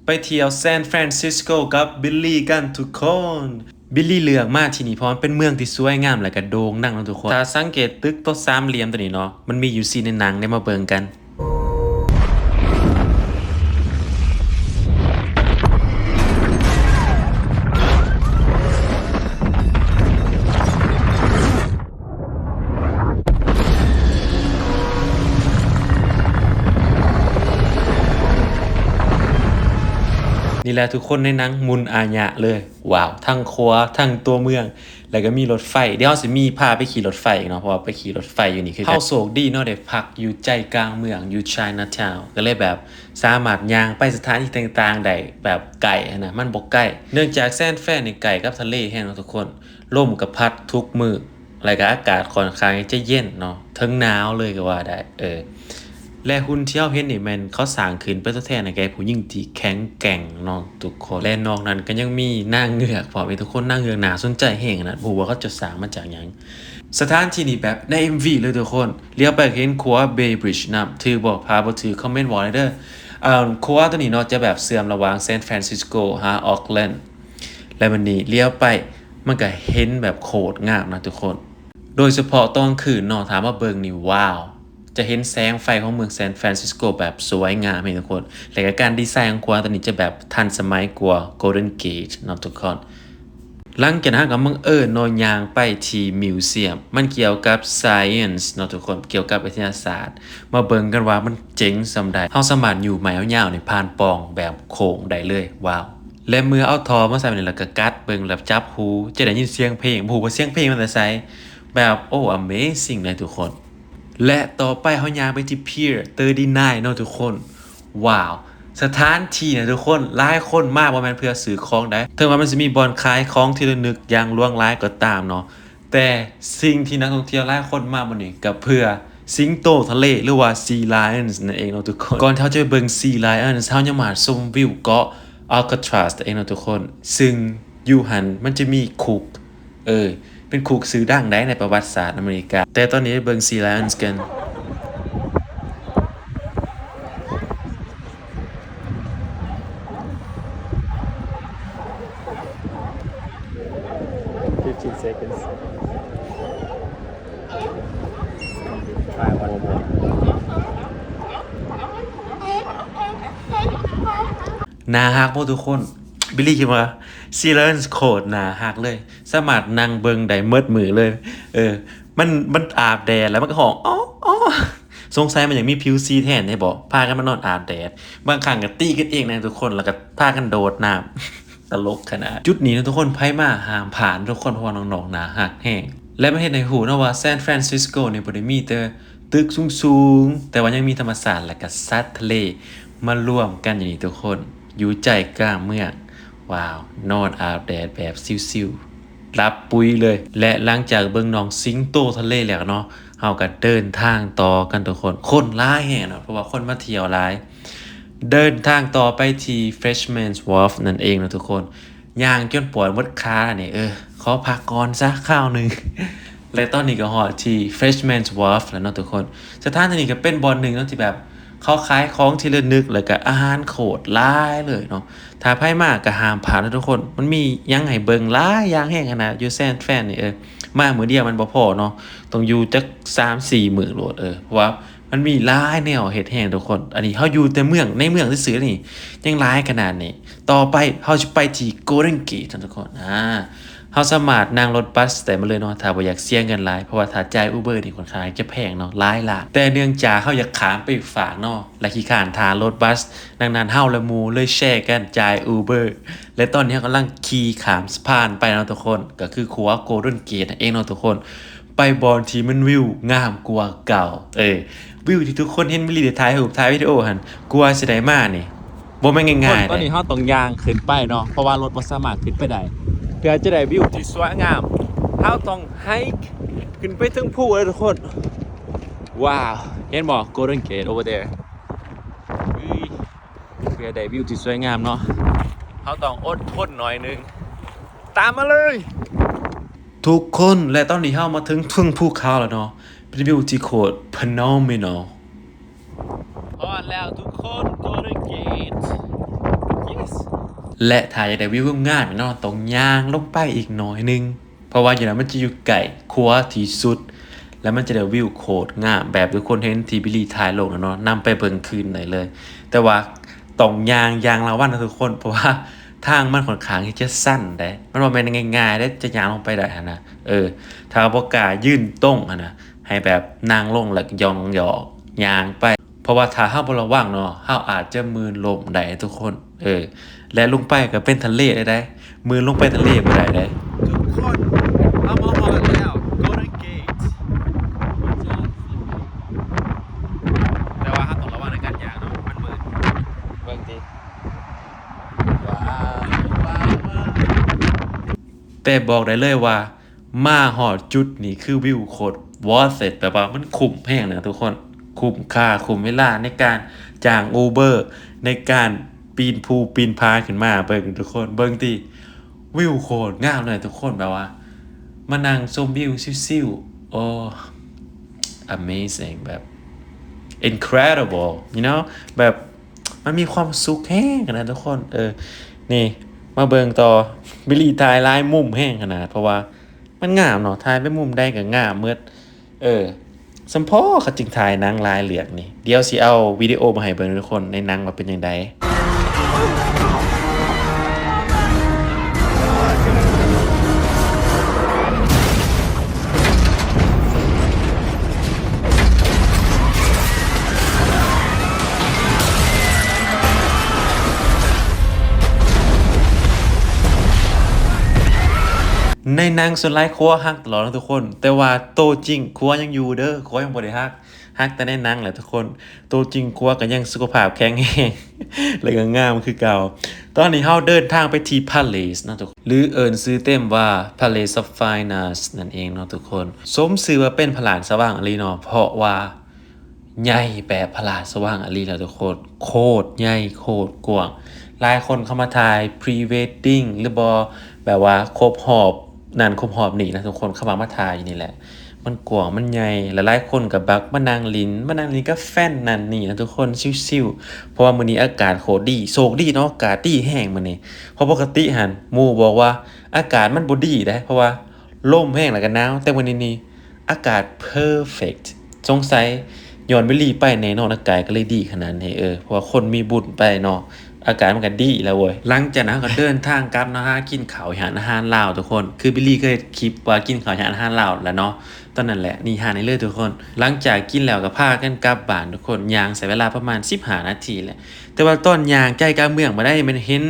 ໄປທ່ຽວ San Francisco ກັບ Billy ກັນທຸກຄົນ. Billy ເລືອກມາທີ່ນີ້ເພາະມັນເປັນເມືອງທີ່ສວຍງາມ ແລະກະໂດ່ງດັງເນາະທຸກຄົນ. ຖ້າສັງເກດຕຶກໂຕສາມຫຼ່ຽມໂຕນີ້ເນາະ ມັນມີຢູ່ຊີນໃນໜັງເດ້ ມາເບິ່ງກັນ. ນີ້ແຫຼະທຸກຄົນ ໃນໜັງໝຸ່ນອາຍະເລີຍ. ວ້າວ ທັງຂົວ ທັງຕົວເມືອງ ແລ້ວກໍມີລົດໄຟ. ດຽວເຮົາຊິມີພາໄປຂີ່ລົດໄຟອີກເນາະ ເພາະວ່າໄປຂີ່ລົດໄຟຢູ່ນີ້ຄືກັນ. ເຮົາໂຊກດີເນາະ ໄດ້ພັກຢູ່ໃຈກາງເມືອງ ຢູ່ Chinatown ກໍເລີຍແບບສາມາດຍ່າງໄປສະຖານທີ່ຕ່າງໆໄດ້ແບບໄກຫັ້ນນະ ມັນບໍ່ໄກ. ເນື່ອງຈາກ San Fran ນີ້ໄກກັບທະເລແຮງເນາະທຸກຄົນ. ລົມກໍພັດທຸກມື້ ແລ້ວກໍອາກາດຂ້ອນຂ້າງຈະເຢັນເນາະ ເຖິງໜາວເລີຍກໍວ່າໄດ້. ເອີ ແລະ ຫຸ່ນທີ່ເຮົາເຫັນນີ້ແມ່ນເຂົາສ້າງຂຶ້ນເປັນຕົວແທນໃຫ້ແກ່ຜູ້ຍິງທີ່ແຂງແກ່ງເນາະທຸກຄົນ. ແລະ ນອກນັ້ນກໍຍັງມີນາງເງືອກພ້ອມອີກທຸກຄົນ. ນາງເງືອກໜ້າສົນໃຈແຮງນະ ບໍ່ຮູ້ວ່າເຂົາເຈົ້າສ້າງມາຈາກຫຍັງ. ສະຖານທີ່ນີ້ແບບໃນ ເອັມ ວີ ເລີຍທຸກຄົນ. ຫຼຽວໄປເຫັນຂົວ Bay Bridge ນຳ ຖືບໍ່? ຖ້າບໍ່ຖືຄອມເມັນບອກແດ່ເດີ. ເອີ ຂົວຕົວນີ້ເນາະ ຈະແບບເຊື່ອມລະຫວ່າງ San Francisco ຫາ Oakland. ແລະ ບັດນີ້ຫຼຽວໄປ ມັນກະເຫັນແບບໂຄດງາມນະທຸກຄົນ. ໂດຍສະເພາະຕອນຄືນເນາະ ຖ້າມາເບິ່ງນີ້ ວ້າວ ຈະເຫັນແສງໄຟຂອງເມືອງ San Francisco ແບບສວຍງາມເດ້ທຸກຄົນ. ແລະກະການດີໄຊຂອງຂົວຕົວນີ້ຈະແບບທັນສະໄໝກວ່າ Golden Gate ເນາະທຸກຄົນ. ຫຼັງຈາກນັ້ນເຮົາກໍບັງເອີນເນາະ ຍ່າງໄປທີ່ Museum ມັນກ່ຽວກັບ Science ເນາະທຸກຄົນ ກ່ຽວກັບວິທະຍາສາດ. ມາເບິ່ງກັນວ່າມັນເຈັງສ່ຳໃດ. ເຮົາສາມາດຍູ້ໄມ້ຍາວໆນີ້ຜ່ານປ່ອງແບບໂຄ້ງໄດ້ເລີຍ. ວ້າວ ແລະ ເມື່ອເອົາທໍ່ມາໃສ່ນີ້ ແລ້ວກໍກັດເບິ່ງ ແລ້ວຈັບຫູ ຈະໄດ້ຍິນສຽງເພງ. ບໍ່ຮູ້ວ່າສຽງເພງມາແຕ່ໃສ ແບບ ໂອ້ amazing ເລີຍທຸກຄົນ. ແລະ ຕໍ່ໄປເຮົາຍ່າງໄປທີ່ Pier thirty-nine ເນາະທຸກຄົນ. ວ້າວ ສະຖານທີ່ນະທຸກຄົນ ຫຼາຍຄົນມາບໍ່ແມ່ນເພື່ອຊື້ຂອງໃດ ເຖິງວ່າມັນຊິມີບ່ອນຂາຍຂອງທີ່ລະນຶກຢ່າງຫຼວງຫຼາຍກໍຕາມເນາະ ແຕ່ສິ່ງທີ່ນັກທ່ອງທ່ຽວຫຼາຍຄົນມາບ່ອນນີ້ກໍເພື່ອສິງໂຕທະເລ ຫຼືວ່າ Sea Lions ນັ້ນເອງເນາະທຸກຄົນ. ກ່ອນທີ່ເຮົາຈະໄປເບິ່ງ Sea Lions ເຮົາຍັງມາຊົມວິວເກາະ Alcatraz ນັ້ນເອງເນາະທຸກຄົນ ຊຶ່ງຢູ່ຫັ້ນມັນຈະມີຄຸກ ເອີ ເປັນຄຸກຊື່ດັງໃດໃນປະຫວັດສາດອາເມລິກາ. ແຕ່ຕອນນີ້ໄປເບິ່ງ Sea Lions ກັນ. Fifteen seconds. Try one more. ໜ້າຮັກບໍ່ທຸກຄົນ? Billy ຄິດວ່າ Sea Lions ໂຄດໜ້າຮັກເລີຍ ສາມາດນັ່ງເບິ່ງໄດ້ໝົດມື້ເລີຍ. ເອີ ມັນ ມັນອາບແດດ ແລ້ວມັນກໍຮ້ອງ ອໍ ອໍ ສົງໄສມັນຢາກມີຜິວສີແທນແທ້ບໍ ພາກັນມານອນອາບແດດ. ບາງຄັ້ງກໍຕີກັນເອງນະທຸກຄົນ ແລ້ວກໍພາກັນໂດດນ້ຳ ຕະຫຼົກຂະໜາດ. ຈຸດນີ້ນະທຸກຄົນ ໃຜມາຫ້າມພາດນະທຸກຄົນ ເພາະວ່ານ້ອງໆໜ້າຮັກແຮງ. ແລະ ມັນເຮັດໃຫ້ຮູ້ເນາະວ່າ San Francisco ນີ້ບໍ່ໄດ້ມີແຕ່ຕຶກສູງໆ ແຕ່ວ່າຍັງມີທຳມະຊາດ ແລະ ກະສັດທະເລມາລວມກັນຢູ່ນີ້ທຸກຄົນ ຢູ່ໃຈກາງເມືອງ. ວ້າວ ນອນອາບແດດແບບຊິວໆ ຫຼັບປຸຍເລີຍ. ແລະ ຫຼັງຈາກເບິ່ງນ້ອງສິງໂຕທະເລແລ້ວເນາະ ເຮົາກໍເດີນທາງຕໍ່ກັນທຸກຄົນ. ຄົນຫຼາຍແຮງເນາະ ເພາະວ່າຄົນມາທ່ຽວຫຼາຍ. ເດີນທາງຕໍ່ໄປທີ່ Fisherman's Wharf ນັ້ນເອງເນາະທຸກຄົນ. ຍ່າງຈົນປວດໝົດຂາແລ້ວນີ້ ເອີ ຂໍພັກກ່ອນຊະຄາວໜຶ່ງ. ແລະ ຕອນນີ້ກໍຮອດທີ່ Fisherman's Wharf ແລ້ວເນາະທຸກຄົນ. ສະຖານທີ່ນີ້ກໍເປັນບ່ອນໜຶ່ງເນາະ ທີ່ແບບເຂົາຂາຍຂອງທີ່ລະນຶກ ແລ້ວກໍອາຫານໂຄດຫຼາຍເລີຍເນາະ. ຖ້າໃຜມາກໍຫ້າມພາດເນາະທຸກຄົນ ມັນມີຫຍັງໃຫ້ເບິ່ງຫຼາຍຢ່າງແຮງຂະໜາດ. ຢູ່ San Fran ນີ້ ເອີ ມາມື້ດຽວມັນບໍ່ພໍເນາະ ຕ້ອງຢູ່ຈັກສາມສີ່ມື້ໂລດ ເອີ ເພາະວ່າ ມັນມີຫຼາຍແນວເຮັດແຮງທຸກຄົນ. ອັນນີ້ເຮົາຢູ່ແຕ່ເມືອງ ໃນເມືອງຊື່ໆນີ້ ຍັງຫຼາຍຂະໜາດນີ້. ຕໍ່ໄປເຮົາຈະໄປທີ່ Golden Gate ນະທຸກຄົນ. ອາ ເຮົາສາມາດນັ່ງລົດບັສໄດ້ມາເລີຍເນາະ ຖ້າບໍ່ຢາກເສຍເງິນຫຼາຍ ເພາະວ່າຖ້າຈ່າຍ Uber ນີ້ຂ້ອນຂ້າງຈະແພງເນາະ ຫຼາຍລ້ານ. ແຕ່ເນື່ອງຈາກເຮົາຢາກຂ້າມໄປອີກຟາກເນາະ ແລະ ຂີ້ຄ້ານຖ້າລົດບັສ, ດັ່ງນັ້ນເຮົາ ແລະ ໝູ່ເລີຍແຊກັນຈ່າຍ Uber. ແລະ ຕອນນີ້ເຮົາກຳລັງຂີ່ຂ້າມສະພານໄປເນາະທຸກຄົນ ກໍຄືຂົວ Golden Gate ນັ້ນເອງເນາະທຸກຄົນ. ໄປບ່ອນທີ່ມັນວິວງາມກວ່າເກົ່າ. ເອີ ວິວທີ່ທຸກຄົນເຫັນ Billy ໄດ້ຖ່າຍຮູບ ຖ່າຍວິດີໂອຫັ້ນ ກວ່າຊິໄດ້ມານີ້ ບໍ່ແມ່ນງ່າຍໆເດ້. ຕອນນີ້ເຮົາຕ້ອງຍ່າງຂຶ້ນໄປເນາະ ເພາະວ່າລົດບໍ່ສາມາດຂຶ້ນໄປໄດ້. ເພື່ອຈະໄດ້ວິວທີ່ສວຍງາມ ເຮົາຕ້ອງ hike ຂຶ້ນໄປເທິງພູເລີຍທຸກຄົນ. ວ້າວ ເຫັນບໍ່? Golden Gate over there. ເອີຍ ເພື່ອໄດ້ວິວທີ່ສວຍງາມເນາະ ເຮົາຕ້ອງອົດທົນໜ້ອຍໜຶ່ງ. ຕາມມາເລີຍ. ທຸກຄົນ ແລະ ຕອນນີ້ເຮົາມາເຖິງເທິງພູເຂົາແລ້ວເນາະ ເປັນວິວທີ່ໂຄດ phenomenal. ຮອດແລ້ວທຸກຄົນ Golden Gate. ແລະ ຖ້າຢາກໄດ້ວິວງາມໆເນາະ ຕ້ອງຍ່າງລົງໄປອີກໜ້ອຍໜຶ່ງ ເພາະວ່າຢູ່ນັ້ນມັນຈະຢູ່ໃກ້ຂົວທີ່ສຸດ ແລະ ມັນຈະໄດ້ວິວໂຄດງາມ ແບບທີ່ທຸກຄົນເຫັນທີ່ບິລລີຖ່າຍລົງນະເນາະ ນຳໄປເບິ່ງຄືນໄດ້ເລີຍ. ແຕ່ວ່າຕ້ອງຍ່າງຢ່າງລະວັງນະທຸກຄົນ ເພາະວ່າທາງມັນຂ້ອນຂ້າງທີ່ຈະຊັນເດ້ ມັນບໍ່ແມ່ນງ່າຍໆເດ້ ຈະຍ່າງລົງໄປໄດ້ຫັ້ນນະ. ເອີ ຖ້າບໍ່ກ້າຢືນຕົງຫັ້ນນະ ໃຫ້ແບບນັ່ງລົງແລ້ວກໍຢ່ອງຢອກຍ່າງໄປ ເພາະວ່າຖ້າເຮົາບໍ່ລະວັງເນາະ ເຮົາອາດຈະມື່ນລົ້ມໄດ້ທຸກຄົນ. ເອີ ແລະ ລົງໄປກໍເປັນທະເລໄດ້ ໄດ້ ມື່ນລົງໄປທະເລບໍ່ໄດ້ເດ້. ທຸກຄົນ ເຮົາມາຮອດແລ້ວ Golden Gate ແຕ່ວ່າເຮົາຕ້ອງລະວັງໃນການຍ່າງເນາະ ມັນມືດ. ເບິ່ງຕິ ວ້າວ ແຕ່ບອກໄດ້ເລີຍວ່າ ມາຮອດຈຸດນີ້ຄືວິວໂຄດ worth it ແບບວ່າມັນຄຸ້ມແຮງນະທຸກຄົນ ຄຸ້ມຄ່າ ຄຸ້ມເວລາໃນການຈ້າງ Uber ໃນການປີນພູປີນຜາຂຶ້ນມາ. ເບິ່ງທຸກຄົນ ເບິ່ງຕິ ວິວໂຄດງາມເລີຍທຸກຄົນ ແບບວ່າມານັ່ງຊົມວິວຊິວໆ ໂອ້ amazing ແບບ incredible you know ແບບ ມັນມີຄວາມສຸກແຮງນະທຸກຄົນ. ເອີ ນີ້ ມາເບິ່ງຕໍ່ ບິລລີຖ່າຍຫຼາຍມຸມແຮງຂະໜາດ ເພາະວ່າມັນງາມເນາະ ຖ່າຍໄປມຸມໃດກໍງາມໝົດ. ເອີ ສ່ຳພໍເຂົາຈຶ່ງຖ່າຍໜັງຫຼາຍເລື່ອງນີ້. ດຽວຊິເອົາວິດີໂອມາໃຫ້ເບິ່ງທຸກຄົນ ໃນໜັງວ່າເປັນຈັ່ງໃດ. ໃນໜັງສ່ວນຫຼາຍຂົວຫັກຕະຫຼອດເນາະທຸກຄົນ ແຕ່ວ່າໂຕຈິງຂົວຍັງຢູ່ເດີ ຂົວຍັງບໍ່ໄດ້ຫັກ ຫັກແຕ່ໃນໜັງແຫຼະທຸກຄົນ. ໂຕຈິງຂົວກໍຍັງສຸຂະພາບແຂງແຮງ ແລະກໍງາມຄືເກົ່າ. ຕອນນີ້ເຮົາເດີນທາງໄປທີ່ Palace ເນາະທຸກຄົນ ຫຼືເອີ້ນຊື່ເຕັມວ່າ Palace of Fine Arts ນັ້ນເອງເນາະທຸກຄົນ. ສົມຊື່ວ່າເປັນພະລານສະຫວ່າງອີ່ຫຼີເນາະ ເພາະວ່າໃຫຍ່ແບບພະລານສະຫວ່າງອີ່ຫຼີແຫຼະທຸກຄົນ ໂຄດໃຫຍ່ ໂຄດກວ້າງ. ຫຼາຍຄົນເຂົ້າມາຖ່າຍ pre wedding ຫຼືບໍ່ ແບບວ່າຄົບຮອບນັ້ນຄົບຮອບນີ້ນະທຸກຄົນ ເຂົ້າມາ ມາຖ່າຍຢູ່ນີ້ແຫຼະ. ມັນກວ້າງ ມັນໃຫຍ່ ຫຼາຍໆຄົນກໍມັກມານັ່ງຫຼິ້ນ ມານັ່ງຫຼິ້ນກັບແຟນນັ້ນນີ້ນະທຸກຄົນ ຊິວໆ ເພາະວ່າມື້ນີ້ອາກາດໂຄດດີ ໂຊກດີເນາະ ອາກາດດີແຮງມື້ນີ້. ເພາະປົກກະຕິຫັ້ນໝູ່ບອກວ່າອາກາດມັນບໍ່ດີເດ້ ເພາະວ່າລົມແຮງ ແລ້ວກໍໜາວ ແຕ່ມື້ນີ້ນີ້ອາກາດ perfect. ສົງໄສຍ້ອນບິລລີໄປແນ່ນອນ ອາກາດກໍເລີຍດີຂະໜາດນີ້. ເອີ ເພາະວ່າຄົນມີບຸນໄປເນາະ ອາກາດມັນກໍດີແລ້ວເວີຍ. ຫຼັງຈາກນັ້ນເຮົາກໍເດີນທາງກັບເນາະ ຫາກິນເຂົ້າຢູ່ຮ້ານອາຫານລາວທຸກຄົນ ຄືບິລລີເຄີຍເຮັດຄລິບວ່າກິນເຂົ້າຢູ່ຮ້ານອາຫານລາວແຫຼະເນາະ ຕອນນັ້ນແຫຼະ. ນີ້ຮ້ານນີ້ເລີຍທຸກຄົນ. ຫຼັງຈາກກິນແລ້ວກໍພາກັນກັບບ້ານທຸກຄົນ ຍ່າງໃຊ້ເວລາປະມານສິບຫ້ານາທີແຫຼະ. ແຕ່ວ່າຕອນຍ່າງໃຈກາງເມືອງມາໄດ້ ແມ່ນເຫັນ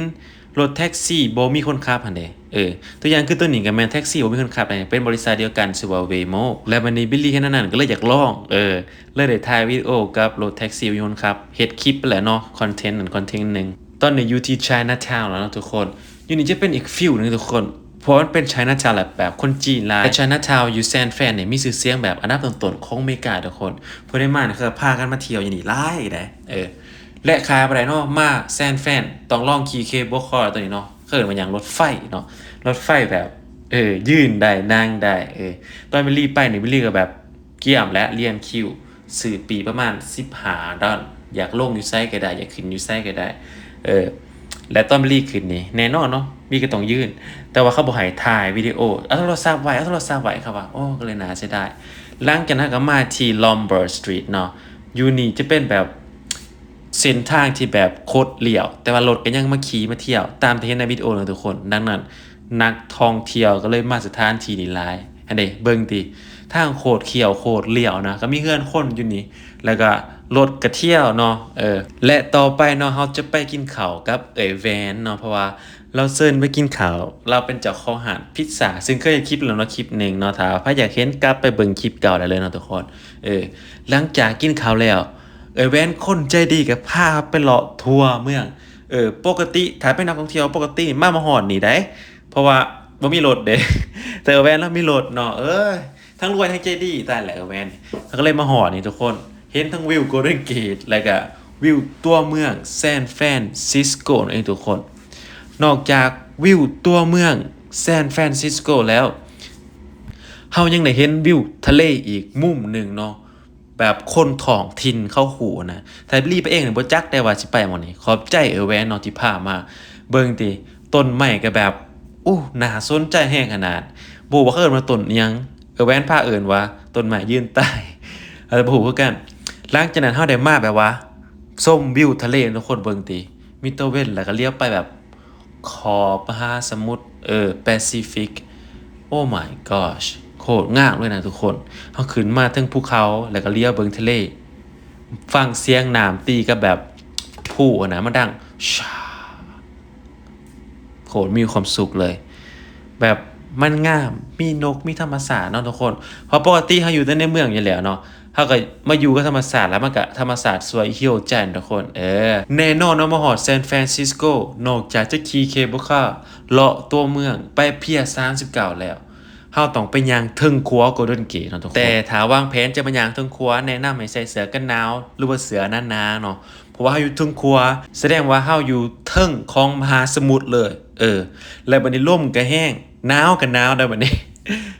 ລົດແທັກຊີບໍ່ມີຄົນຂັບຫັ້ນເດ້. ເອີ ຕົວຢ່າງຄືຕົວນີ້ກໍແມ່ນແທັກຊີບໍ່ມີຄົນຂັບເດ້ ເປັນບໍລິສັດດຽວກັນ ຊື່ວ່າ Waymo ແລ້ວບັດນີ້ບິລລີເຫັນອັນນັ້ນກໍເລີຍຢາກລອງ ເອີ ເລີຍໄດ້ຖ່າຍວິດີໂອກັບລົດແທັກຊີບໍ່ມີຄົນຂັບ ເຮັດຄລິບໄປແຫຼະເນາະ ຄອນເທັນນັ້ນຄອນເທັນໜຶ່ງ. ຕອນນີ້ຢູ່ທີ່ Chinatown ແລ້ວເນາະທຸກຄົນ. ຢູ່ນີ້ຈະເປັນອີກຟີລໜຶ່ງທຸກຄົນ ເພາະວ່າມັນເປັນ Chinatown ແຫຼະ ແບບຄົນຈີນຫຼາຍ ແຕ່ Chinatown ຢູ່ San Fran ນີ້ມີຊື່ສຽງແບບອັນດັບຕົ້ນໆຂອງອາເມລິກາທຸກຄົນ. ຜູ້ໃດມານີ້ເຂົາກໍພາກັນມາທ່ຽວຢູ່ນີ້ຫຼາຍເດ້. ເອີ ແລະຂາດບໍ່ໄດ້ເນາະ ມາ San Fran ຕ້ອງລອງຂີ່ Cable Car ຕົວນີ້ເນາະ ເຂົາເອີ້ນວ່າຫຍັງ ລົດໄຟເນາະ ລົດໄຟແບບ ເອີ ຢືນໄດ້ ນັ່ງໄດ້. ເອີ ຕອນບິລລີໄປນີ້ ບິລລີກໍແບບກຽມແຫຼະ ລຽນຄິວ ຊື້ປີ້ປະມານສິບຫ້າດອນ ຢາກລົງຢູ່ໃສກໍໄດ້ ຢາກຂຶ້ນຢູ່ໃສກໍໄດ້. ເອີ ແລະຕອນບິລລີຂຶ້ນນີ້ ແນ່ນອນເນາະ ບິລລີກໍຕ້ອງຢືນ ແຕ່ວ່າເຂົາບໍ່ໃຫ້ຖ່າຍວິດີໂອ ເອົາໂທລະສັບໄວ້ ເອົາໂທລະສັບໄວ້ ເຂົາວ່າ. ໂອ້ ກໍເລີຍໜ້າເສຍດາຍ. ຫຼັງຈາກນັ້ນກໍມາທີ່ Lombard Street ເນາະ ຢູ່ນີ້ຈະເປັນແບບ ເສັ້ນທາງທີ່ແບບຄົດລ້ຽວ ແຕ່ວ່າລົດກໍຍັງມາຂີ່ມາທ່ຽວ ຕາມທີ່ເຫັນໃນວິດີໂອເນາະທຸກຄົນ. ດັ່ງນັ້ນ ນັກທ່ອງທ່ຽວກໍເລີຍມາສະຖານທີ່ນີ້ຫຼາຍ. ຫັ້ນເດ້ ເບິ່ງຕິ ທາງໂຄດຂ້ຽວໂຄດລ້ຽວນະ ກໍມີເຮືອນຄົນຢູ່ນີ້ ແລ້ວກໍລົດກໍທ່ຽວເນາະ. ເອີ ແລະຕໍ່ໄປເນາະ ເຮົາຈະໄປກິນເຂົ້າກັບເອື້ອຍແຫວນເນາະ ເພາະວ່າລາວເຊີນໄປກິນເຂົ້າ ລາວເປັນເຈົ້າຂອງຮ້ານພິດຊາ ຊຶ່ງເຄີຍເຮັດຄລິບແລ້ວເນາະ ຄລິບໜຶ່ງເນາະ. ຖ້າໃຜຢາກເຫັນ ກັບໄປເບິ່ງຄລິບເກົ່າໄດ້ເລີຍເນາະທຸກຄົນ. ເອີ ຫຼັງຈາກກິນເຂົ້າແລ້ວ ເອື້ອຍແຫວນຄົນໃຈດີກໍພາໄປເລາະທົ່ວເມືອງ. ເອີ ປົກກະຕິຖ້າເປັນນັກທ່ອງທ່ຽວປົກກະຕິມາ ມາຮອດນີ້ໄດ໋ ເພາະວ່າບໍ່ມີລົດເດ້ ແຕ່ເອື້ອຍແຫວນລາວມີລົດເນາະ. ເອີຍ ທັງລວຍທັງໃຈດີ ຕາຍແລ້ວ ເອື້ອຍແຫວນ. ເຮົາກໍເລີຍມາຮອດນີ້ທຸກຄົນ ເຫັນທັງວິວ Golden Gate ແລ້ວກໍວິວຕົວເມືອງ San Francisco ນັ້ນເອງທຸກຄົນ. ນອກຈາກວິວຕົວເມືອງ San Francisco ແລ້ວ ເຮົາຍັງໄດ້ເຫັນວິວທະເລອີກມຸມໜຶ່ງເນາະ. ແບບຄົນທ້ອງຖິ່ນເຂົາຮູ້ນະ. ໄທບຣີໄປເອງນີ້ບໍ່ຈັກໄດ້ວ່າຊິໄປໝ່ອງນີ້. ຂອບໃຈເອື້ອຍແຫວນເນາະທີ່ພາມາ. ເບິ່ງຕິ ຕົ້ນໄມ້ກໍແບບ ອູ້ ໜ້າສົນໃຈແຮງຂະໜາດ. ບໍ່ຮູ້ວ່າເຂົາເອີ້ນວ່າຕົ້ນຫຍັງ. ເອື້ອຍແຫວນພາເອີ້ນວ່າຕົ້ນໄມ້ຢືນຕາຍ ເຮົາກໍບໍ່ຮູ້ຄືກັນ. ຫຼັງຈາກນັ້ນເຮົາໄດ້ມາແບບວ່າຊົມວິວທະເລ. ທຸກຄົນເບິ່ງຕິ ມີຕາເວັນ ແລ້ວກໍລຽວໄປແບບຂອບມະຫາສະໝຸດ ເອີ Pacific. Oh my gosh ໂຄດງາມເລີຍນະທຸກຄົນ. ເຮົາຂຶ້ນມາເທິງພູເຂົາ ແລ້ວກໍລຽວເບິ່ງທະເລ. ຟັງສຽງນ້ຳຕີກັບແບບພູຫັ້ນນະ ມັນດັງຊາ ໂຄດມີຄວາມສຸກເລີຍ. ແບບມັນງາມ ມີນົກ ມີທຳມະຊາດເນາະທຸກຄົນ. ເພາະປົກກະຕິເຮົາຢູ່ແຕ່ໃນເມືອງຢູ່ແລ້ວເນາະ ເຮົາກໍມາຢູ່ກັບທຳມະຊາດ ແລ້ວມັນກໍທຳມະຊາດຊ່ວຍ heal ໃຈນະທຸກຄົນ. ເອີ ແນ່ນອນເນາະ ມາຮອດ San Francisco ນອກຈາກຈະຂີ່ cable car ເລາະຕົວເມືອງໄປ Pier ສາມສິບເກົ້າແລ້ວ ເຮົາຕ້ອງໄປຍ່າງເທິງຂົວ Golden Gate ເນາະທຸກຄົນ. ແຕ່ຖ້າວາງແຜນຈະມາຍ່າງເທິງຂົວ ແນະນຳໃຫ້ໃສ່ເສື້ອກັນໜາວ ຫຼືວ່າເສື້ອໜາໆເນາະ ເພາະວ່າເຮົາຢູ່ເທິງຂົວ ສະແດງວ່າເຮົາຢູ່ເທິງຂອງມະຫາສະໝຸດເລີຍ. ເອີ ແລ້ວບັດນີ້ລົມກໍແຮງ ໜາວກໍໜາວໄດ໋ບັດນີ້.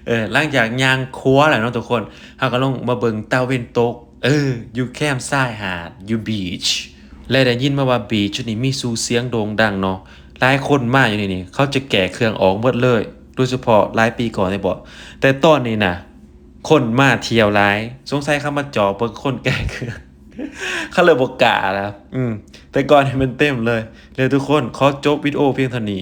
ເອີ ຫຼັງຈາກຍ່າງຂົວແລ້ວເນາະທຸກຄົນ ເຮົາກໍລົງມາເບິ່ງຕາເວັນຕົກ ເອີ ຢູ່ແຄມຊາຍຫາດ ຢູ່ beach. ແລະໄດ້ຍິນມາວ່າ beach ນີ້ມີຊື່ສຽງໂດ່ງດັງເນາະ. ຫຼາຍຄົນມາຢູ່ນີ້ນີ້ ເຂົາຈະແກະເຄື່ອງອອກໝົດເລີຍ ໂດຍສະເພາະຫຼາຍປີກ່ອນນີ້ບໍ ແຕ່ຕອນນີ້ນະ ຄົນມາທ່ຽວຫຼາຍ ສົງໄສເຂົາມາຈອບເບິ່ງຄົນແກະເຄື່ອງ ເຂົາເລີຍບໍ່ກ້າລະ. ອືມ ແຕ່ກ່ອນນີ້ມັນເຕັມເລີຍ. ແລ້ວທຸກຄົນ ຂໍຈົບວິດີໂອພຽງເທົ່ານີ້.